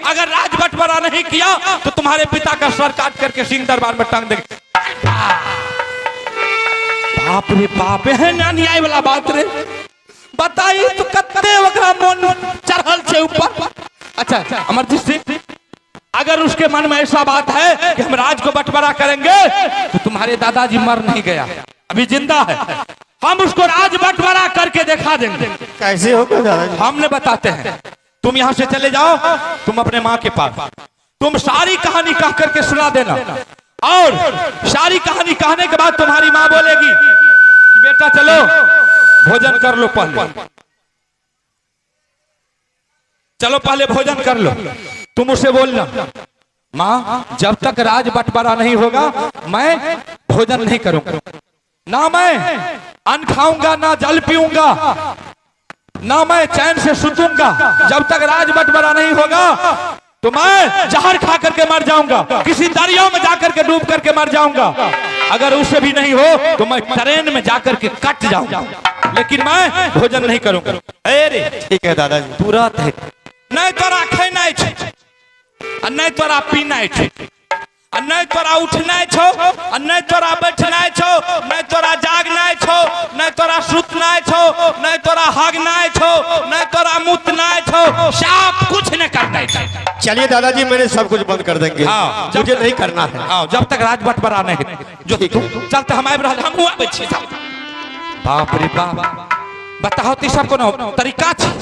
अगर राज बंटवारा नहीं किया तो तुम्हारे पिता का सर काट करके सिंह दरबार में टांग देंगे। बाप रे बाप, है ना न्याय वाला बात रे। बताई तो कत्ते ओकरा मन चढ़ल छे ऊपर। अच्छा अमरजीत सिंह, अगर उसके मन में ऐसा बात है कि हम राज को बंटवारा करेंगे तो तुम्हारे दादाजी मर नहीं गया, अभी जिंदा है, हम उसको राज बंटवारा करके दिखा देंगे। कैसे होगा दादाजी? हमने बताते हैं, तुम यहाँ से चले जाओ, तुम अपने माँ के पास, तुम सारी कहानी कह करके सुना देना, और सारी कहानी कहने के बाद तुम्हारी माँ बोलेगी कि बेटा चलो भोजन कर लो, पहले चलो पहले भोजन कर लो। तुम उसे बोलना, माँ जब तक राज बंटवारा नहीं होगा मैं भोजन नहीं करूंगा, ना मैं अन्न खाऊंगा, ना जल पीऊंगा, ना मैं चैन से सुतूंगा। जब तक राज बंटवारा नहीं होगा तो मैं जहर खा करके मर जाऊंगा, किसी दरिया में जाकर के डूब करके मर जाऊंगा। अगर उसे भी नहीं हो तो मैं ट्रेन में जाकर के कट जाऊंगा, लेकिन मैं भोजन नहीं करूंगा। अरे ठीक है दादाजी। तुरंत है, नहीं तोरा खेनाइ छै, नहीं तोरा पीनाइ छै, नहीं तोरा उठनाइ छौ, नहीं तोरा बैठनाइ छौ, नहीं तोरा जागनाइ छौ, नहीं तोरा सुतनाइ छौ, नहीं तोरा हगनाइ छौ, नहीं तोरा मुतनाइ छौ, सब कुछ नहीं करनाइ छै। चलिए दादाजी, मैंने सब कुछ बंद कर देंगे। हाँ, मुझे नहीं करना है। हाँ, जब तक राज बंटवारा नहीं जो चलते हम आबि रहल, हमहूँ आबै छी। बाप रे बाप, बताओ तो सब कोनो तरीका छै?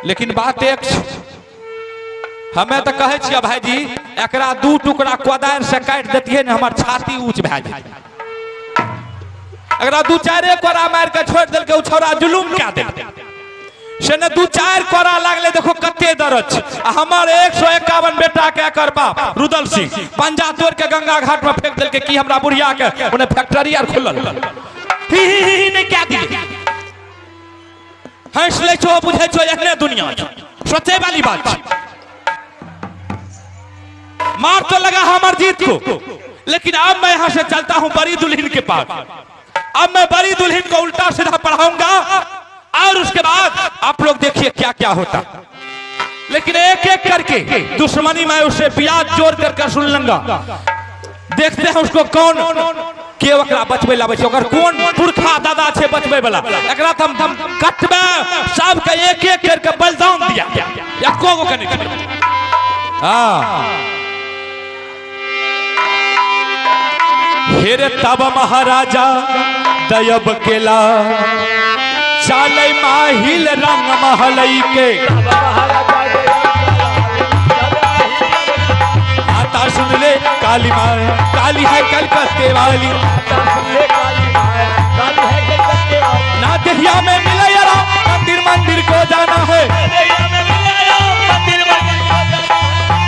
लेकिन बात एक, हमें तो कहे छियै भाईजी, एकरा दू टुकड़ा कोदारि से काटि देतियै ने हमर छाती ऊंच भए जेतै। एकरा दू चारि कोड़ा मारि के छोड़ि देलकै, ओ छौड़ा जुलुम कए देलकै। से ने दू चारि कोड़ा लागले, देखो कते दर्द छै। आ हमर 151 बेटा के एकर बाप रुदल सिंह पंजा तोड़ के गंगा घाट में फेंक देलकै कि हमरा बुढ़िया के ओने फैक्ट्री आर खुलल। ही ही ही नहीं कए दिए, हंस लै छो, बुझै छो एहने दुनिया छै। सोचे वाली बात छै। मार तो लगा अमरजीत को, लेकिन अब मैं यहां से चलता हूं बड़ी दुल्हन के पास। अब मैं बड़ी दुल्हन को उल्टा सीधा पढ़ाऊंगा और उसके बाद आप लोग देखिए क्या क्या होता। लेकिन एक एक करके दुश्मनी मैं उसे ब्याज जोड़ करके सुन लूंगा। देखते हैं उसको कौन के ओकरा बचबै लाबै छै, ओकर कोन पुरखा दादा छै बचबै वाला। एकरा त हम कटबै सबके एक एक करके बलिदान दिया, एको गो के नहीं। हां हेरे तब महाराजा दयब केला, चालै माहिल रंग महलई के। आता सुन ले काली माँ, काली है कलकत्ते वाली, ना दहिया में मिले यारा मंदिर मंदिर को जाना है।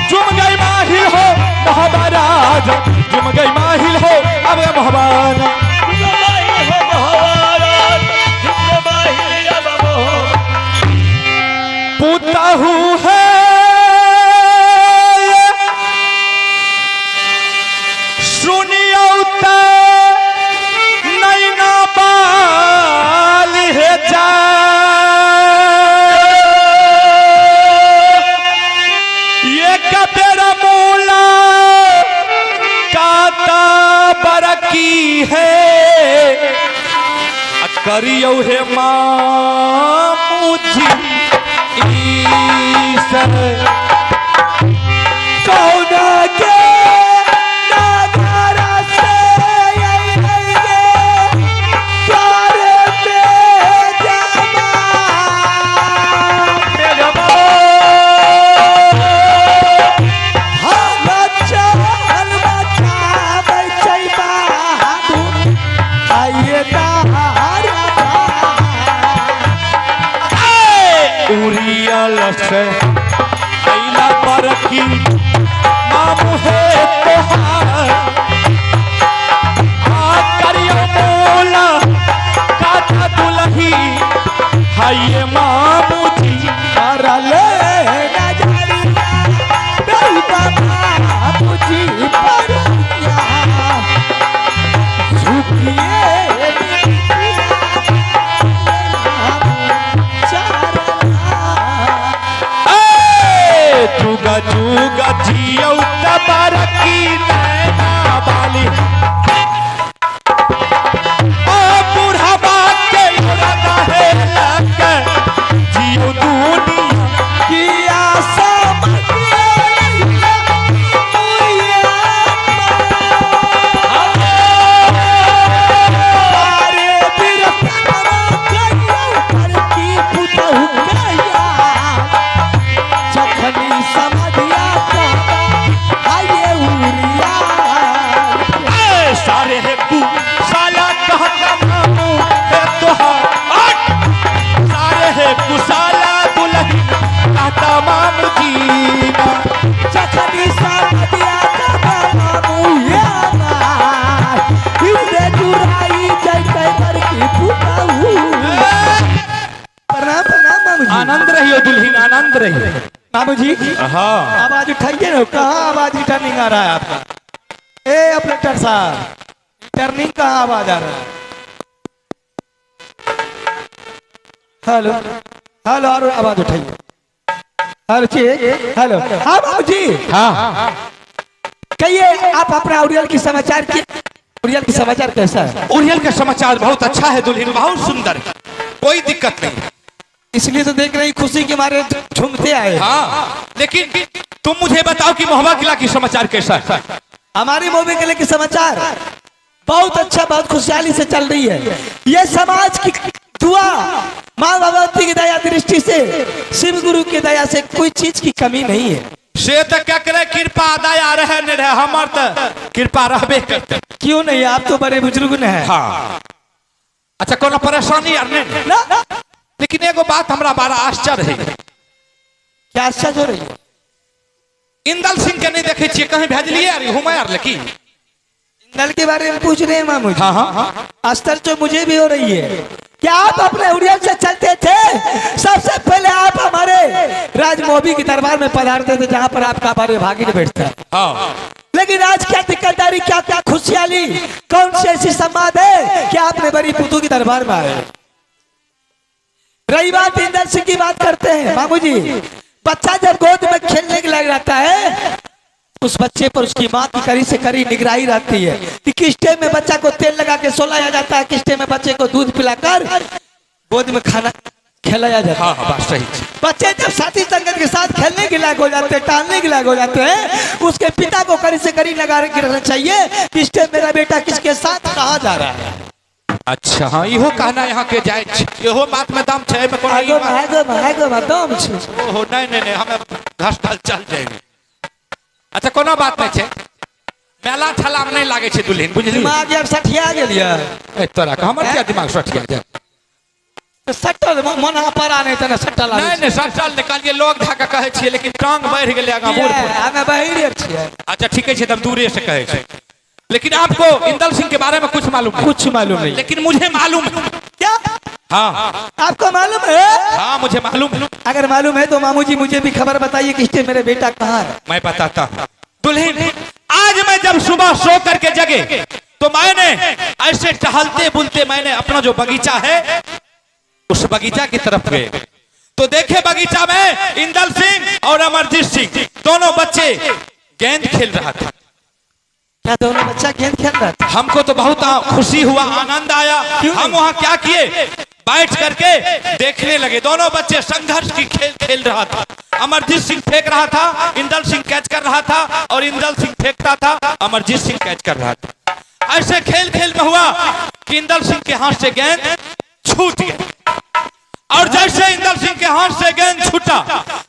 जुम गई माहिल हो महाराज, जुम गई माहिल हो अब मोहबान। पुताहू है सुनियो नैना बाल है जा, ये कबेरा मूला काता बरकी है। करियो हे मामूजी ईसर कौना के नागारा से आएंगे प्यारे पे जमा हम चल बचाबै छै बहादुर आइए तारा उरियल से अइला बरकी मामू है तोहार। आ करियो मोला काथा दुलही हाय मामू जी करले नजरिया बेटा बाबूजी परिया झुकिए। कहता मामू हे तोहार सारे है कुशाला दुल्हन कहता मामू जी ना। जखनी समधिया कहता मामू हे हमार हिरे जुराई जैतै बड़की पुतहु। प्रणाम प्रणाम मामू जी। आनंद रहियो दुल्हन, आनंद रहियो मामू जी। हाँ आवाज उठाइए ना, कहाँ आवाज रिटर्निंग आ रहा है आपका? ए ऑपरेटर साहब, रिटर्निंग कहाँ आवाज आ रहा है? हेलो हेलो, और आवाज उठाइए। हेलो जी, हेलो। हाँ बाबू जी। हाँ कहिए आप अपना उड़ियल की समाचार की, उड़ियल की समाचार कैसा है? उड़ियल का समाचार बहुत अच्छा है दुल्हन, बहुत सुंदर है, कोई दिक्कत नहीं। इसलिए तो देख रही खुशी के मारे झूमते आए। हाँ लेकिन तुम मुझे बताओ कि महुआ किला की समाचार कैसा है? हमारी महुआ किले की समाचार बहुत अच्छा, बहुत खुशहाली से चल रही है। ये समाज की दुआ, माँ भगवती की दया दृष्टि से, शिव गुरु की दया से कोई चीज की कमी नहीं है। से तो क्या करे, कृपा दया रहे नहीं रहे, हमार तो कृपा रहबे करते। क्यों नहीं, आप तो बड़े बुजुर्ग ने हैं। हाँ अच्छा, कोनो परेशानी यार नहीं ना? लेकिन एगो बात हमरा बड़ा आश्चर्य है। क्या आश्चर्य हो रही है? इंदल सिंह के नहीं देखे छियै, कहीं भेजलिए यार घुमा यार? लेकिन इंदल के बारे में पूछ रहे हैं मामू जी। हाँ हाँ, आश्चर्य तो मुझे भी हो रही है। क्या आप अपने उड़ियल से चलते थे? सबसे पहले आप हमारे राजमोबी के दरबार में पधारते थे, जहाँ पर आपका हमारे भागिन बैठता है। हाँ लेकिन आज क्या दिक्कतदारी, क्या क्या खुशहाली, कौन सी ऐसी संवाद है कि आपने बड़ी पुतू के दरबार में आए? रही बात इंदल सिंह की बात करते हैं मामू जी। बच्चा जब गोद में खेलने के लग जाता है, उस बच्चे पर उसकी माँ की करी से करी निगरानी रहती है कि किस टाइम में बच्चा को तेल लगा के सोलाया जाता है, किस टाइम में बच्चे को दूध पिलाकर गोद में खाना खिलाया जाता है। हाँ, बात सही। बच्चे जब साथी संगत के साथ खेलने के लायक हो जाते हैं, टहलने के लायक हो जाते हैं, उसके पिता को करी से करी लगा के रखना चाहिए किस टाइम मेरा बेटा किसके साथ कहाँ जा रहा है। अच्छा हाँ, इहो कहना यहाँ के जाए, इहो बात में दम छै, में कोनो दम छै। ओहो नहीं नहीं नहीं, हमें घस ढल चल जाएंगे। अच्छा कोनो बात नहीं छै, मेला ठेला में नहीं लागे छै दुल्हन, बुझली? दिमाग यार सठिया गेलियै। ए तोरा के हमर क्या दिमाग सठिया जाए? सटल मन पर आने तने सटल नहीं नहीं, सटल निकालिए लोग धाका कहै छियै, लेकिन टांग बढ़ि गेलै आगाँ बूढ़। हमे बहिर छियै। अच्छा ठीके छै, तब दूरे से कहै छै। लेकिन आपको इंदल सिंह के बारे में कुछ मालूम नहीं? कुछ मालूम नहीं, लेकिन मुझे मालूम है। क्या? हाँ आपको मालूम है? हाँ मुझे मालूम है। अगर मालूम है तो मामू जी मुझे भी खबर बताइए कि मेरे बेटा कहाँ है। मैं बताता हूँ दुल्हन, आज मैं जब सुबह सो करके जगे तो मैंने ऐसे टहलते बुलते मैंने अपना जो बगीचा है उस बगीचा की तरफ गए तो देखे बगीचा में इंदल सिंह और अमरजीत सिंह दोनों बच्चे गेंद खेल रहा था। क्या दोनों बच्चा गेंद खेल रहा था? हमको तो बहुत खुशी हुआ, आनंद आया। हम वहाँ क्या किए, बैठ करके देखने लगे। दोनों बच्चे संघर्ष की खेल खेल रहा था। अमरजीत सिंह फेंक रहा था, इंदल सिंह कैच कर रहा था, और इंदल सिंह फेंकता था, अमरजीत सिंह कैच कर रहा था। ऐसे खेल खेल में हुआ कि इंदल सिंह के हाथ से गेंद छूट गई, और जैसे इंदल सिंह के हाथ से गेंद छूटा,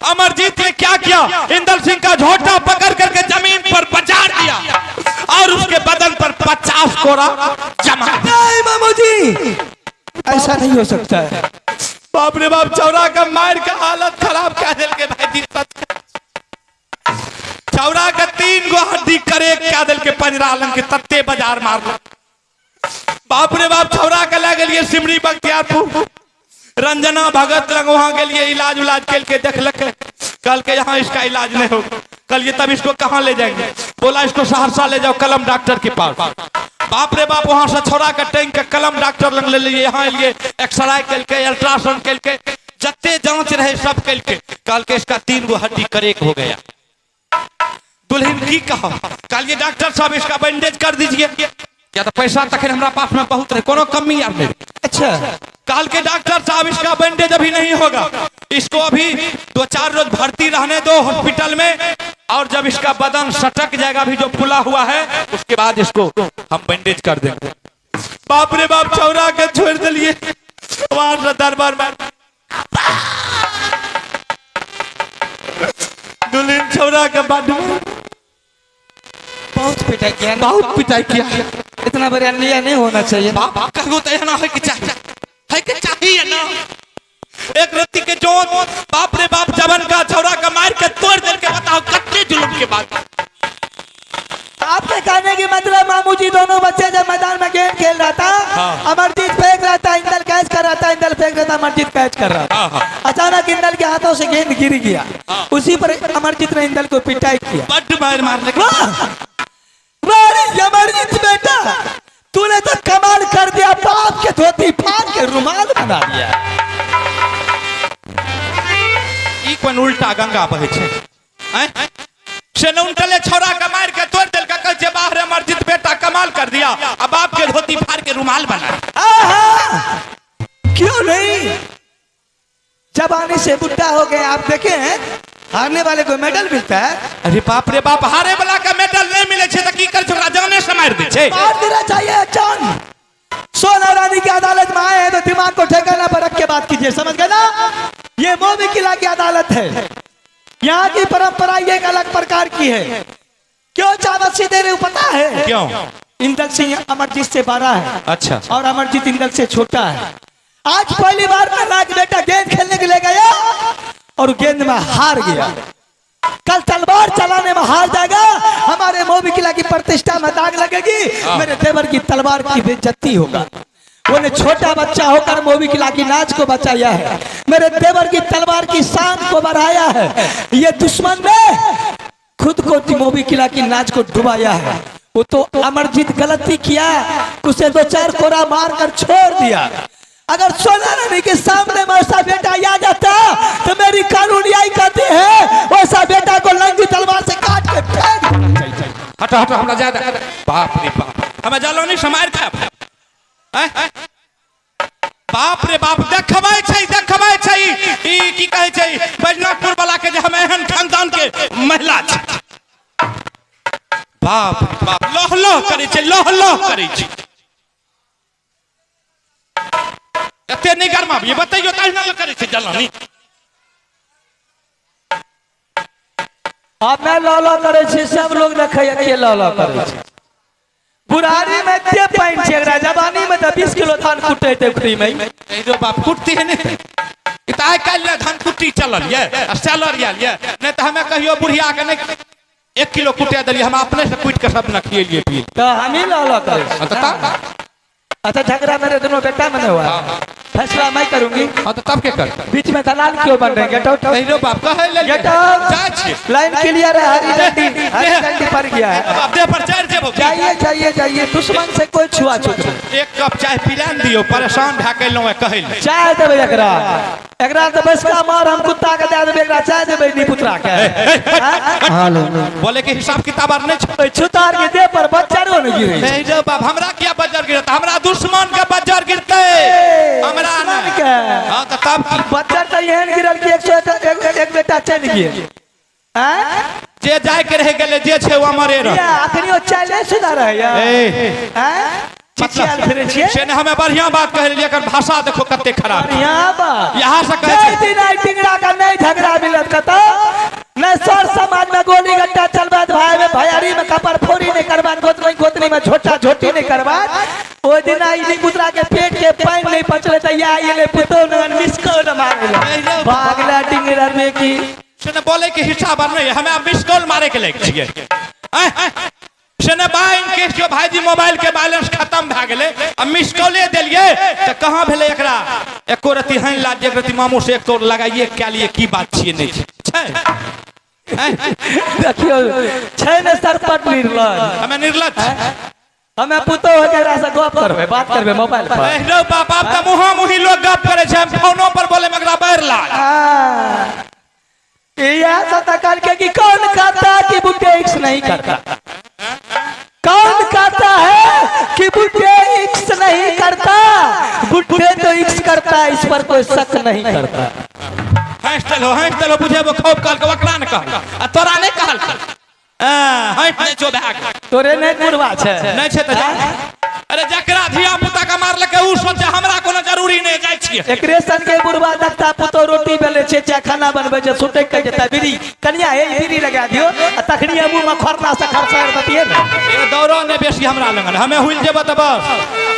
अमरजीत ने क्या किया, इंदल सिंह का झोटा पकड़ करके जमीन पर बजार दिया और उसके बदन पर 50 कोरा जमा। नहीं मामू जी, ऐसा नहीं हो सकता है। बाप रे बाप, चौरा का मार का हालत खराब कर दिल के भाई जी। चौरा का 3 गो हड्डी करे क्या दिल के पंजरा लंग के तत्ते बाजार मार। बाप रे बाप, छौरा के लग लिए सिमरी बख्तियारपुर रंजना भगत लंग, वहां के लिए इलाज उलाज के के देख लक, कल के यहाँ इसका इलाज नहीं हो। कल ये तब इसको कहाँ ले जाएंगे? बोला इसको सहरसा ले जाओ कलम डॉक्टर के पास। बाप रे बाप, वहां से छोरा के टैंक के कलम डॉक्टर लंग ले लिए, यहाँ लिए एक्सरे कल अल्ट्रासाउंड कल के जत्ते जांच रहे सब कल के, कल के इसका 3 गो हड्डी करेक हो गया। दुल्हन की कहा, कल ये डॉक्टर साहब इसका बैंडेज कर दीजिए, या तो पैसा तखन हमरा पास में बहुत रहे, कोनो कमी यार नहीं। अच्छा, कल के डॉक्टर साहब इसका बैंडेज अभी नहीं होगा, इसको अभी 2-4 रोज भर्ती रहने दो हॉस्पिटल में, और जब इसका बदन सटक जाएगा अभी जो फूला हुआ है उसके बाद इसको हम बैंडेज कर देंगे। बाप रे बाप, छौरा के छोड़ दिलिए वहां से दरबार में। दुल्हन छौरा के बाद बहुत पिटाई किया ना? बहुत पिटाई किया। इतना बड़ा अन्याय नहीं होना चाहिए। बाप कहियो तो एहना होय के चाही, होय के चाही ना। एक रत्ती के जोन बाप रे बाप जवन का छौड़ा का मार के तोड़ देल के, बताओ कत्ते जुल्म के बात। आपके कहने की मतलब मामू जी दोनों बच्चे जब मैदान में गेंद खेल रहा था, हाँ। अमरजीत फेंक रहा था, इंदल कैच कर रहा था, इंदल फेंक रहा था, अमरजीत कैच कर रहा था। हाँ, हाँ। अचानक इंदल के हाथों से गेंद गिर गया, हाँ। उसी पर अमरजीत ने इंदल को पिटाई किया। बड्ड मार मारने के। वाह! वाह रे अमरजीत बेटा, तूने तो कमाल कर दिया, बाप के धोती फाड़ के रुमाल बना दिया। ई कोन उल्टा गंगा बहै छै? आँय? से न उनटले छौड़ा के मार के तोड़ देलकै, कहै छै बाह रे अमरजीत बेटा कमाल कर दिया, आ बाप के धोती फाड़ के रुमाल बना दिया। आहा! क्यों नहीं, जवानी से बुढ़ा हो गए। आप देखे हैं हारने वाले को मेडल मिलता है। अरे बाप रे बाप, हारे वाला के मेडल नहीं मिले छै त की कर छै, ओकरा जाने से मारि दै छै। मार देना चाहिए जान। सोना रानी की अदालत में आए हैं तो दिमाग को ठिकाना पर रख के बात कीजिए, समझ गए ना? ये मोमी किला की अदालत है, यहाँ की परंपरा ये एक अलग प्रकार की है। क्यों चावसी दे रहे हो पता है? क्यों? इंदल सिंह अमरजीत से बड़ा है। अच्छा। और अमरजीत इंदल से छोटा है। आज पहली बार नाग बेटा गेंद खेलने के लिए गया और गेंद में हार गया। कल तलवार चलाने में हार जाएगा, हमारे मोमी किला की प्रतिष्ठा में दाग लगेगी, मेरे देवर की तलवार की बेइज्जती होगा। उन्हें छोटा बच्चा होकर मोमी किला की नाच को बचाया है, मेरे देवर की तलवार की शान को बढ़ाया है। ये दुश्मन ने खुद को मोमी किला की नाच को डुबाया है। वो तो अमरजीत गलती किया, उसे दो चार कोरा मार कर छोड़ दिया। अगर सोना रानी के सामने वैसा बेटा आ जाता तो मेरी कानून यही कहती है वैसा बेटा को लंगी तलवार से काट के फेंक देना चाहिए। हटो हटो, हमरा जाए दे। बाप रे बाप, हमें जलौनी समार खाब। बाप रे बाप, देखबै छै, देखबै छै ई की कहै छै बैजनाथपुर वाला के जे हम एहन खानदान के महिला छी। बाप रे बाप, लोह लोह करै छै, लोह लोह करै छै। एते नहि गरमाबियै, बतैयौ तहिना करै छै जलौनी। हमे लौ लौ करै छी, सब लोग देखैया के लौ लौ करै छै। बुढ़ारी में एते पानि छै, एकरा जवानी में तऽ 20 किलो धान कुटेतै उखड़ी में। रे बाप, कुटती है नहीं, ई तऽ आइ काल्हि ने धान कुट्टी चलल ये आ सेलर आयल ये, नहीं तऽ हमे कहियो बुढ़िया के नहीं 1 किलो कुटे देलियै, हम अपने से कुटि के सब ने खिएलियै पिएलियै। तऽ हमही लौ लौ करै छी। हाँ, तऽ तब? अच्छा झगड़ा मेरे दोनों बेटा में नहीं हुआ, फैसला मैं करूंगी। हाँ तो तब के कर, बीच में दलाल क्यों बन रहे हैं? गेट आउट, नहीं रे बाप, कहै लेल गेट आउट। जाइ छियै। लाइन क्लियर है, हरी डंडी, हरी डंडी पर गया है। बाप, देह पर चढ़ि जेबौ। जाइए जाइए जाइए, दुश्मन से कोई छुआछूत नहीं। एक कप चाय पिला ने दियौ, परेशान भए के एलहुँ कहै लेल। चाय देबै एकरा, एकरा तऽ बैसका मार हम कुत्ता के दए देबै, एकरा चाय देबै नी पुतरा के। हेलो, बोले के हिसाब किताब आर नहि छै। छुतार के देह पर बच्चरो नहि गिरै छै। नहीं रे बाप, हमरा किया बज्जर गिरतै, हमरा दुश्मन के बज्जर गिरतै, हमरा दुश्मन नहि। के। हाँ तऽ तब की? बज्जर तऽ एहन गिरल कि 101 एक बेटा चलि गेल। आँय? जे जाय के रहि गेलै, जे छै ओ अमरे रह। या अखनियो चालि नहि सुधार रहैया। ए। आँय? चिचियाल फिरै छियै? से ने हमें बढ़िया बात कह लेलियै, एकर भाषा देखो कते खराब। बढ़िया बात। यहाँ से कहै जय छै। दिन आई टिंगरा का नहीं झगड़ा मिलत कतौ, नहीं सर समाज में गोली गड्ढा चलबात, भाई में भयारी में कपर फोड़ी नहीं करबात, गोतनी गोतनी में झोटा झोटी नहीं करबात। ओ दिन आई नी पुतरा के पेट के पानी नहीं पचले त या आइले पुतो न मिस कॉल मारले भागला टिंगरा में की। से ने बोले के हिसाब आर नहीं, हमें मिस कॉल मारे के लायक छियै। से ने बाइन के जो भाईजी मोबाइल के बैलेंस खत्म भए गेलै आ मिस कॉले देलियै तऽ कहाँ भेलै एकरा एको रति हनि लाज, एक रति मामू से एक तोड़ लगाइए कए लिए की बात छियै नहि छै। देखियौ छै ने सरपट निर्लज, हमे निर्लज, हमे पुतोह हो के एकरा से गप करबै, बात करबै मोबाइल पर। रे बाप, आब तऽ मुँहा मुँही लोग गप करै छै, हम फोनो पर बोले में एकरा बैर लाज। यह सब तऽ कहलकै कि कौन कहता कि बुढ़े इक्स नहीं करता, कौन कहता है कि बुढ़े इक्स नहीं करता, बुढ़े तो इक्स करता है, इस पर कोई शक नहीं करता। हँसि देलहो, हँसि देलहो, बुझेबो खूब कहलकै, ओकरा ने कहल आ तोरा नहि कहल। हँसि नहि छौ भए गेल। तोरे नहि बुढ़वा छै, नहि छै तऽ जा। अरे जकरा धिया पुता के मारलकै उ सोचे हमरा कोनो जरूरी नहि जाइ छी। छियै। एकरे सन के बुढ़वा दत्ता पुतो रोटी बेले छै, चाहे खाना बनबै छै, सुतै के जेता बीड़ी कनिया हे बीड़ी लगा दियो आ तखनी मुंह में खरना से खरसार दतिए ने। ए दौड़ो ने बेसी हमरा लगन, हमें हुइल जेबा त बस।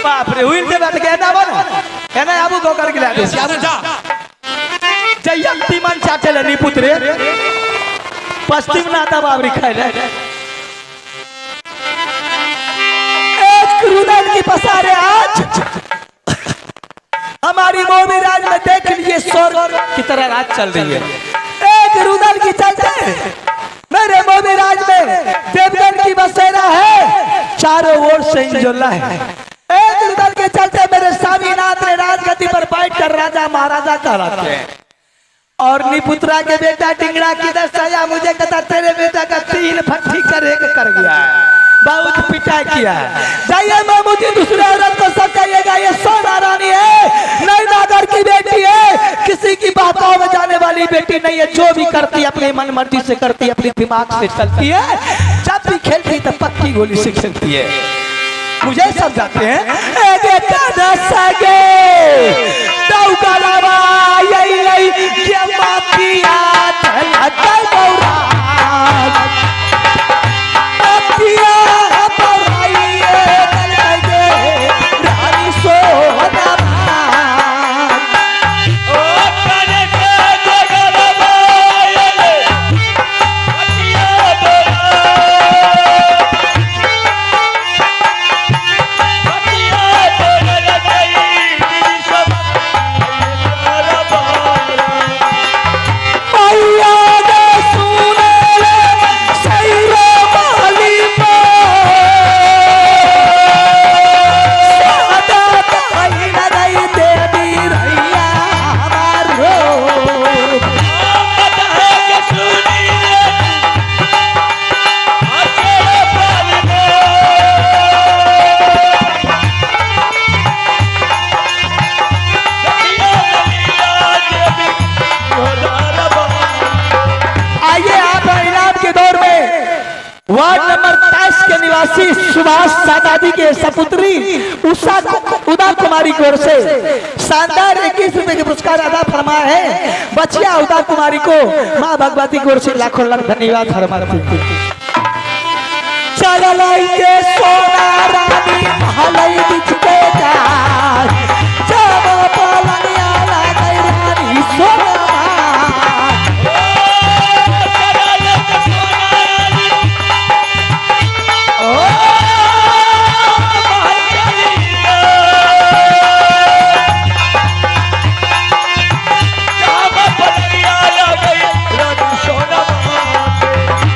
बाप रे हुइल जेबा त केना बन एना आबू गोकर गिला दे। जा जा जइया तीमन चाटे ले नी पुत्रे पश्चिम ना दबावरी खाए ले। एक रुदन की पसारे आज हमारी मोमी राज में देख लिए स्वर्ग की तरह राज चल रही है। एक रुदन की चलते मेरे मोमी राज में देवगन की बसेरा है, चारों ओर से इंजोला है। एक रुदन के चलते मेरे स्वामीनाथ ने राजगद्दी पर बैठकर राजा महाराजा कहलाते हैं। और निपुत्रा के बेटा टिंगड़ा किधर सजा मुझे कहता तेरे बेटा का 3 फट्टी कर एक कर गया है, बहुत पिटाई किया है। जाइए मामू जी दूसरे औरत को समझाइएगा ये सोना रानी है, नई नागर की बेटी है, किसी की बातों में जाने वाली बेटी नहीं है। जो भी करती है अपने मन मर्जी से करती है, अपने दिमाग से चलती है, जब भी खेलती तो पक्की गोली से खेलती है। मुझे समझाते हैं वार्ड नंबर 23 के निवासी सुभाष सादाजी के सपुत्री उषा उदा कुमारी की ओर से शानदार 21 रुपए के पुरस्कार अदा फरमाया है। बचिया उदा कुमारी को माँ भगवती की ओर से लाखों लाख धन्यवाद फरमाती। सोना रानी महलई बिच के जाय, जब पलंगिया लागई रानी सोना।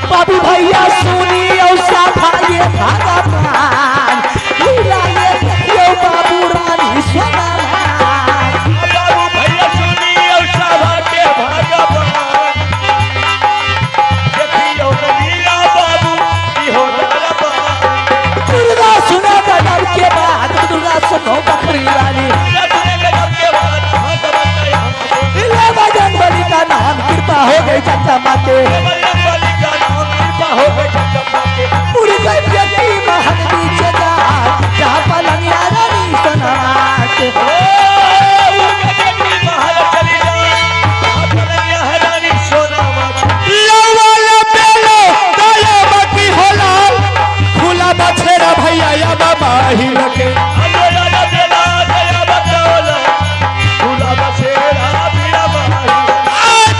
बाबू भैया सुनी भाई भगवान लीला ये बाबू रानी सोना। बाबू भैया सुनी के भगवान देखियो लीला बाबू दुर्गा सुनो गजब के बाद, दुर्गा सुनो बकरी वाली बजरंग बली का नाम, कृपा हो गई जगदम्बा के। पूरी व्यक्ति महल बीच जा, जहाँ पलंगिया रानी सोना के। खुला बछेरा भैया या बाबा ही लगे।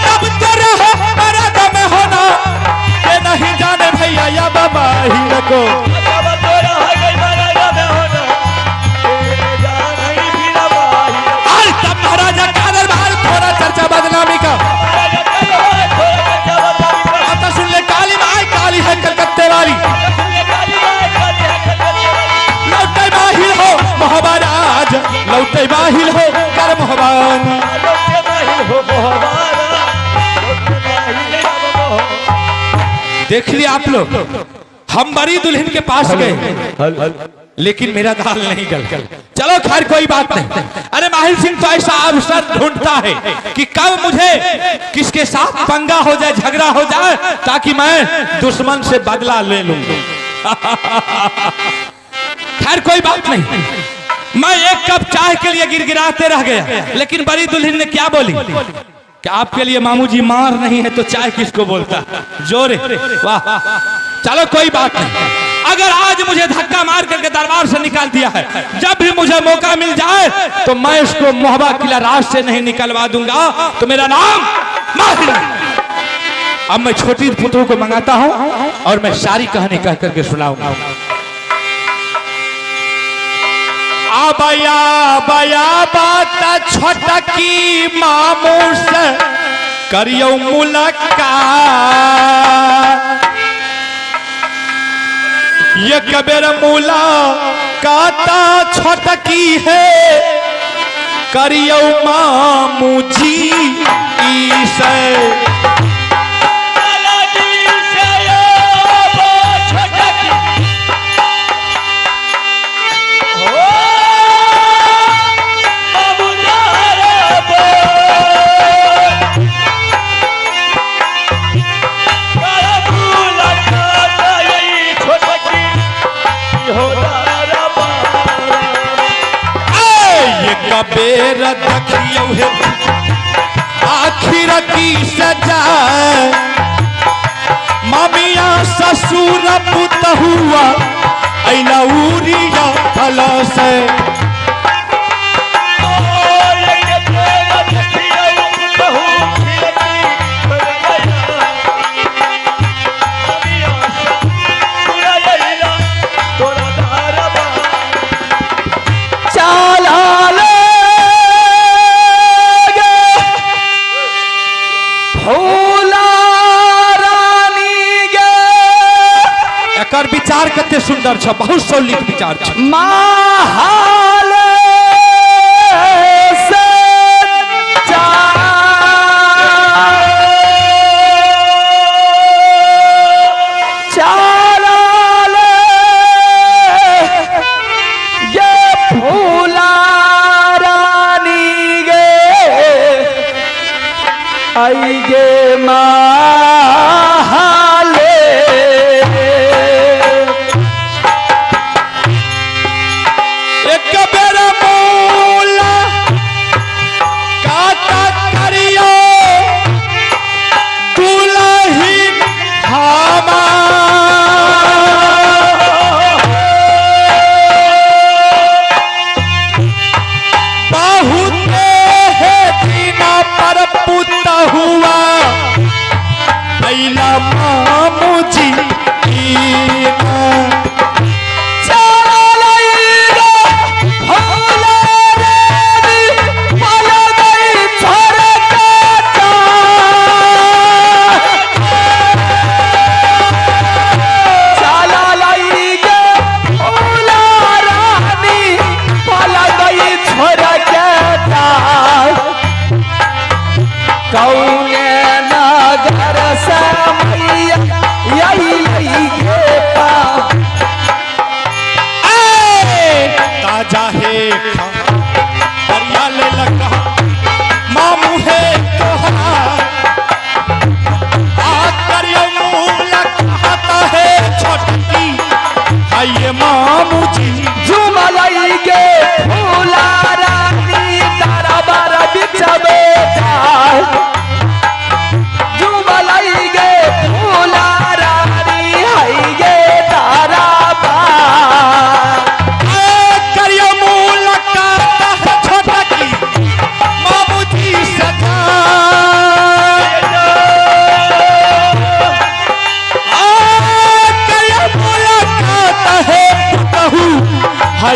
तब तेरा हो मरद में होना ये नहीं जाने भैया या बाबा ही को। तब महाराजा का दरबार थोड़ा चर्चा बदनामी का। अब तो सुन ले काली माई काली है कलकत्ते वाली, लौटे बाहिर हो मोहबाराज, लौटे बाहिर हो कर मोहबान। देख लिया आप लोग, हम बड़ी दुल्हन के पास गए लेकिन मेरा दाल नहीं गल। चलो खैर कोई बात नहीं। अरे माहिर सिंह तो ऐसा अवसर ढूंढता है कि कब मुझे किसके साथ पंगा हो जाए, झगड़ा हो जाए, ताकि मैं दुश्मन से बदला ले लूं। खैर कोई बात नहीं। मैं एक कप चाय के लिए गिड़गिड़ाते रह गया, लेकिन बड़ी दुल्हन ने क्या बोली कि आपके लिए मामू जी मार नहीं है तो चाय किसको बोलता। जोरे वाह, चलो कोई बात नहीं। अगर आज मुझे धक्का मार करके दरबार से निकाल दिया है, जब भी मुझे मौका मिल जाए तो मैं इसको मोहबा किला राज से नहीं निकलवा दूंगा तो मेरा नाम माहिर। अब मैं छोटी पुत्रों को मंगाता हूं और मैं सारी कहानी कह करके सुनाऊंगा। आबया बया बात छोटकी मामू से करियो मुलाकात, ये कबेर मुलाकात छोटकी है करियो मामू जी से। कबेर देखियो हे आखिर की सजा, मामिया ससुर पुतहुआ अइला उरिया फल से। एकर विचार कते सुंदर छ, बहुत सौलिक विचार छ। महाल से चाल ये फूला रानी गे आई गे महाले।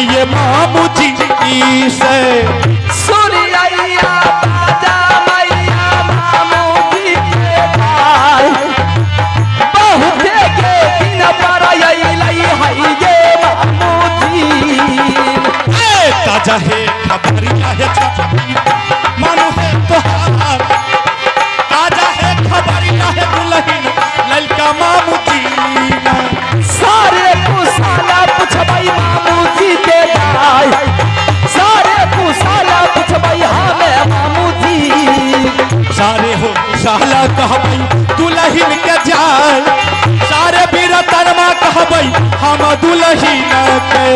ये मामू जी से सूर्या बाजा मैया मामू जी के भाई बहुत के दिन पर अइलै है गे मामू जी। ताजा है खबरिया है मामू है तोहार, ताजा है खबरिया है दुल्हन ललका मामू जी। सारे कुसाला पुछबई मामू जी के भाई, सारे कुसाला पुछबई हमें मामू जी। सारे हो साला कहबई दुल्हन के जाय, सारे बीरतनमा कहबई हम दुल्हन के।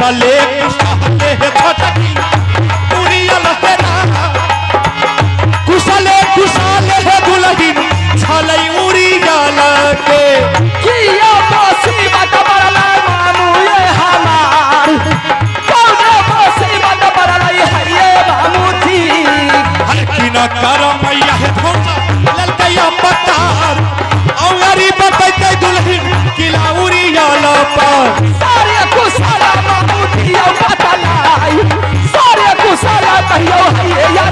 कुशले कुशले छोटकी उड़ियल हे राम। कुशले कुशले हे दुल्हन छलै उड़ियल के। किया मुसीबत पड़लै मामू ये हमार, कौन मुसीबत पड़लै है ये मामू जी। हर की न कर मैया हे धोना ललकैया पतार, औरी बतैते दुल्हन किला उड़ियल पर। सारे कुशला मामू दियो बतलाई, सारे कुशला कहियो है या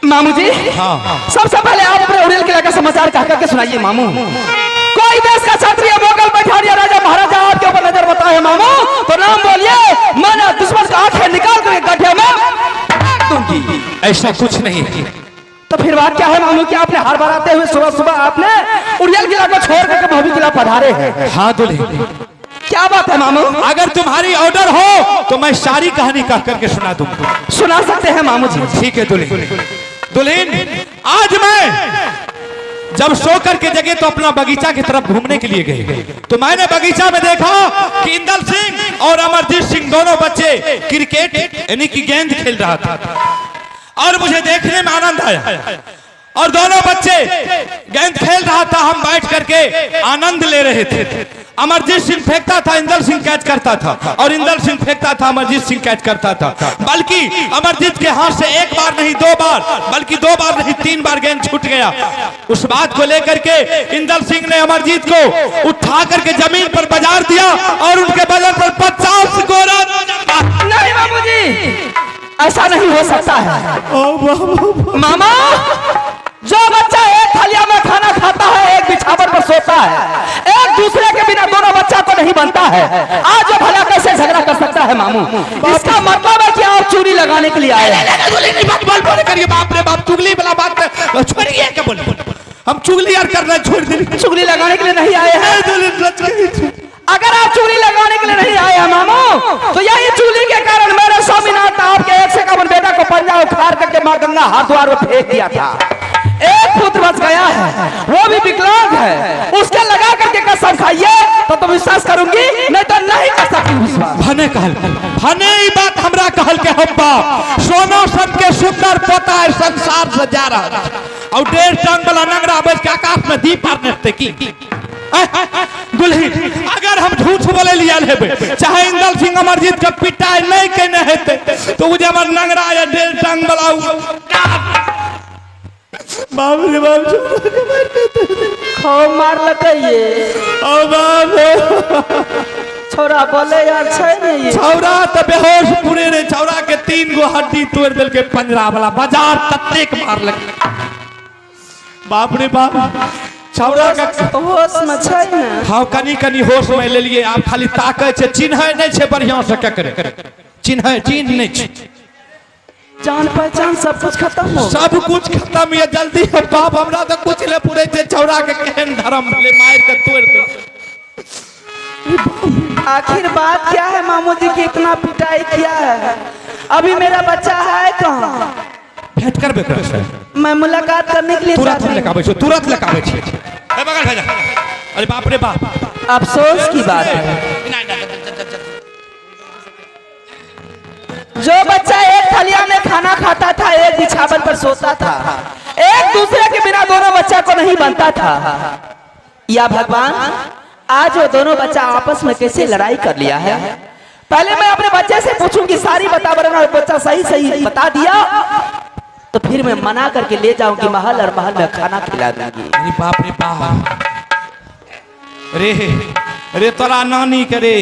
मामू जी। हाँ। सबसे पहले आप अपने उड़ियल किला का समाचार कह करके सुनाइए मामू। कोई देश का क्षत्रिय मुगल बैठारिया राजा महाराजा आपके ऊपर नजर बताए मामू, तो नाम बोलिए, मैंने दुश्मन का आंखें निकाल करके गड्ढे में फेंक दूंगी। ऐसा कुछ नहीं है। तो फिर बात क्या है मामू कि आपने हर बार आते हुए सुबह सुबह आपने उड़ियल किला को छोड़ करके भव्य किला पधारे हैं। हाँ दुल्हन, क्या बात है मामू? अगर तुम्हारी ऑर्डर हो तो मैं सारी कहानी कह करके सुना दूंगा। सुना सकते हैं मामू जी। ठीक है दुल्हन। दुल्हन, आज मैं जब सो करके जगे तो अपना बगीचा की तरफ घूमने के लिए गए, तो मैंने बगीचा में देखा कि इंदल सिंह और अमरजीत सिंह दोनों बच्चे क्रिकेट यानी कि गेंद खेल रहा था, और मुझे देखने में आनंद आया। और दोनों बच्चे गेंद खेल रहा था, हम बैठ करके आनंद ले रहे थे। अमरजीत सिंह फेंकता था, इंदल सिंह कैच करता था, और इंदल सिंह फेंकता था, अमरजीत सिंह कैच करता था। बल्कि अमरजीत के हाथ से एक बार नहीं दो बार, बल्कि दो बार नहीं तीन बार गेंद छूट गया। उस बात को लेकर के इंदल सिंह ने अमरजीत को उठा करके जमीन पर बाजार दिया और उनके बदल पर 50 गोरा। नहीं बाबू जी, ऐसा नहीं हो सकता है। मामा, जो बच्चा एक थालिया में खाना खाता है, एक बिछावन पर सोता है, एक दूसरे के बिना दोनों बच्चा को नहीं बनता है, आज वो भला कैसे झगड़ा कर सकता है मामू? इसका मतलब है कि आप चूड़ी लगाने के लिए आए हैं। करिए बाप रे बाप, चुगली वाला बात छोड़िए, क्या बोले हम चुगली यार करना छोड़ दे, चुगली लगाने के लिए नहीं आए हैं। अगर आप चुगली लगाने के लिए नहीं आए हैं मामू, तो यही चुगली के कारण मेरे स्वामीनाथ आपके 151 बेटा को पंजा उखाड़ करके माँ गंगा हरिद्वार में फेंक दिया था। एक पुत्र बच गया है, वो भी विकलांग है, उसके लगा करके कसम खाइए तो विश्वास करूंगी, नहीं तो नहीं कर सकती विश्वास। भने कहल भने ई बात हमरा कहल के हम बाप सोना सन के सुंदर पोता है संसार से जा रहा और 1.5 टांग वाला नंगरा बैठ के आकाश में दीप मारने की। दुल्हन, अगर हम झूठ बोले लिया हेबे, चाहे इंदल सिंह अमरजीत के पिटाई नहीं केने हेते, तो उ जे हमर नंगरा या 1.5 टांग वाला बाप रे बाप खो मार लकइए। ओ बाप छोरा बोले यार छै नहीं, छौरा त बेहोश पूरे रे, छौरा के 3 गो हड्डी तोड़ देलके पंजरा वाला बाजार ततेक मारलक। बाप रे बाप, छौरा का होश में छै ना। हां, कनी कनी होश में ले लिए। आप खाली ताकै छै, चिन्है नहीं छै बढ़िया से, केकरे चिन्है चिन्ह नहीं छै, जान पहचान सब कुछ खत्म हो, सब कुछ खत्म। ये जल्दी है बाप, हमरा तो कुछ ले पूरे छे, छौरा के केहन धर्म ले मार के तोड़ दे। आखिर बात क्या है मामू जी की इतना पिटाई किया है? अभी मेरा बच्चा है कहाँ? भेंट करबे कर, मैं मुलाकात करने के लिए तुरंत लेके आबै छी, तुरंत लेके आबै छी। ए बगल भेजा। अरे बाप रे बाप, अफसोस की बात है, जो बच्चा एक थलिया में खाना खाता था, एक बिछावन पर सोता था, एक दूसरे के बिना दोनों बच्चा को नहीं बनता था, या भगवान आज वो दोनों बच्चा आपस में कैसे लड़ाई कर लिया है? पहले मैं अपने बच्चे से पूछूंगी सारी बता, वरना बच्चा सही सही बता दिया तो फिर मैं मना करके ले जाऊंगी महल और महल में खाना खिला दूंगी। अरे बाप रे बाप, रे रे तोरा नानी के रे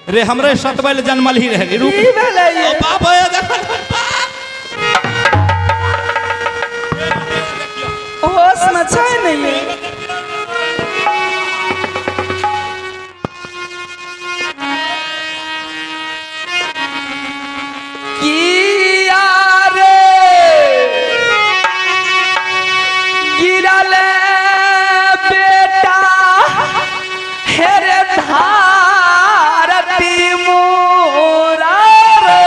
रे हमरे सतबैल जन्मल ही रहे रूप। ओ बाप देखल होश में छै नहीं। किया रे गिरल बेटा हेरे धारती मोरा रे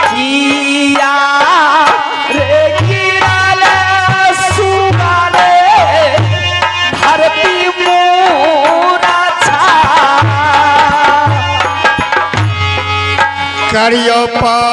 किया हरियो पा